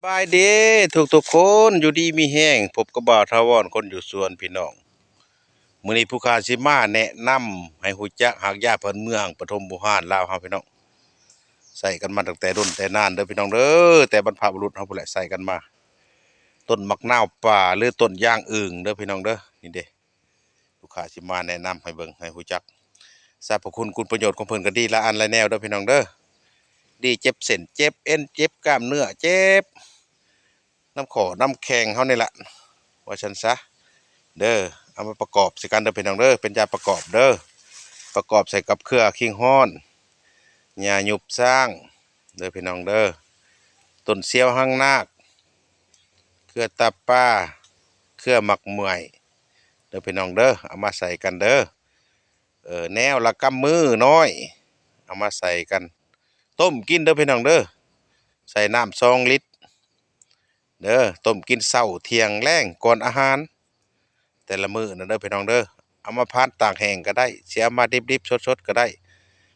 ບາຍດີທຸກໆຄົນ ຢູ່ດີມີແຮງ ພົບກັບບ່າວຖາວອນ ຄົນຢູ່ສວນພີ່ນ້ອງ. ມື້ນີ້ຜູ້ຂ້າຊິມາແນະນຳໃຫ້ຮູ້ຈັກຮາກຢາພື້ນເມືອງປະຖົມບູຮານລາວເຮົາພີ່ນ້ອງ. ໃຊ້ກັນມາຕັ້ງແຕ່ດົນແຕ່ນານເດີພີ່ນ້ອງເດີ ແຕ່ບັນພະບຸລຸດເຮົາພຸ້ນແຫຼະໃຊ້ກັນມາ. ຕົ້ນໝາກນາວປ່າ ຫຼື ຕົ້ນຢາງອຶ່ງເດີພີ່ນ້ອງເດີ. ນີ້ເດ້ ລູກຄ້າຊິມາແນະນຳໃຫ້ເບິ່ງ ໃຫ້ຮູ້ຈັກ ສັບພະຄຸນຄຸນປະໂຫຍດຂອງເພິ່ນກໍດີຫຼາຍອັນຫຼາຍແນວເດີພີ່ນ້ອງເດີ. ດີເຈັບເສັ້ນເຈັບເອັນ ເຈັບກ້າມເນື້ອ ເຈັບນຳຂໍ້ນຳແຂ້ງເຮົານີ້ລະ ວ່າຊັ້ນຊະເດີ. ເອົາມາປະກອບໃສ່ກັນເດີພີ່ນ້ອງເດີ ເປັນຢາປະກອບເດີ. ປະກອບໃສ່ກັບເຄືອຄີງຮ້ອນ ຢາຍຸບຊ້າງເດີພີ່ນ້ອງເດີ. ຕົ້ນຊຽວຫາງນາກ ເຄືອຕາປາ ເຄືອໝາກເໝື່ອຍເດີພີ່ນ້ອງເດີ ເອົາມາໃສ່ກັນເດີ. ເອີ ແນວລະກຳມືນ້ອຍ ເອົາມາໃສ່ກັນ ຕົ້ມກິນເດີພີ່ນ້ອງເດີ. ໃສ່ນ້ຳສອງລິດເດີ ຕົ້ມກິນເຊົ້າ ທ່ຽງ ແລງ ກ່ອນອາຫານ ແຕ່ລະມື້ນັ້ນເດີພີ່ນ້ອງເດີ. ເອົາມາພັດຕາກແຫ້ງກໍໄດ້ ຊິເອົາມາດິບໆສົດໆກໍໄດ້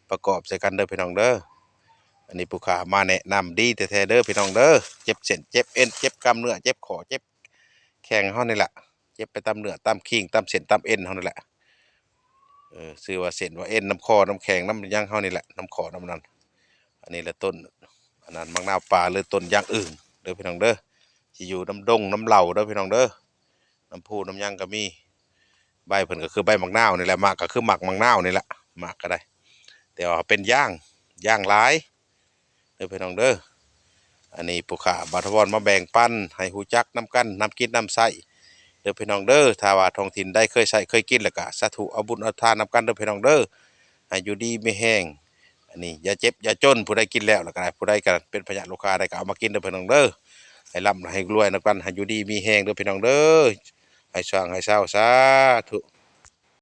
ປະກອບໃສ່ກັນເດີພີ່ນ້ອງເດີ. ອັນນີ້ຜູ້ຂ້າມາແນະນຳດີແທ້ໆເດີພີ່ນ້ອງເດີ. ເຈັບເສັ້ນເຈັບເອັນ ເຈັບກ້າມເນື້ອ ເຈັບຂໍ້ເຈັບແຂ້ງເຮົານີ້ລະ ເຈັບໄປຕາມເນື້ອຕາມຄີງ ຕາມເສັ້ນຕາມເອັນເຮົານີ້ແຫຼະ. ເອີ ຊື່ວ່າເສັ້ນວ່າເອັນ ນຳຂໍ້ນຳແຂ້ງນຳຫຍັງເຮົານີ້ແຫຼະ ນຳຂໍ້ນຳນັ້ນ. ອັນນີ້ລະຕົ້ນ ອັນນັ້ນໝາກນາວປ່າ ຫຼື ຕົ້ນຢາງອຶ່ງເດີພີ່ນ້ອງເດີ. ຊິຢູ່ນຳດົງນຳເຫຼົ່າເດີພີ່ນ້ອງເດີ ນຳພູນຳຫຍັງກໍມີ. ໃບເພິ່ນກໍຄືໃບໝາກນາວນີ້ແຫຼະ ໝາກກໍຄືໝາກໝາກນາວນີ້ແຫຼະ ໝາກກໍໄດ້ ແຕ່ວ່າເປັນຢາງ ຢາງຫຼາຍເດີພີ່ນ້ອງເດີ. ອັນນີ້ຜູ້ຂ້າບ່າວຖາວອນມາແບ່ງປັນໃຫ້ຮູ້ຈັກນຳກັນ ນຳກິນນຳໃຊ້ເດີພີ່ນ້ອງເດີ. ຖ້າວ່າທ້ອງຖິ່ນໃດເຄີຍໃຊ້ເຄີຍກິນແລ້ວກໍສາທຸ ເອົາບຸນເອົາທານນຳກັນເດີພີ່ນ້ອງເດີ ໃຫ້ຢູ່ດີມີແຮງ. ອັນນີ້ຢາເຈັບຢາຈົນ ຜູ້ໃດກິນແລ້ວ ແລ້ວກໍໄດ້ ຜູ້ໃດກໍເປັນພະຍາດໂລຄາໄດ້ ກໍເອົາມາກິນເດີພີ່ນ້ອງເດີ. ໃຫ້ລ່ຳໃຫ້ລວຍນຳກັນ ໃຫ້ຢູ່ດີມີແຮງເດີພີ່ນ້ອງເດີ ໃຫ້ຊ່າງໃຫ້ເຊົາ ສາທຸ.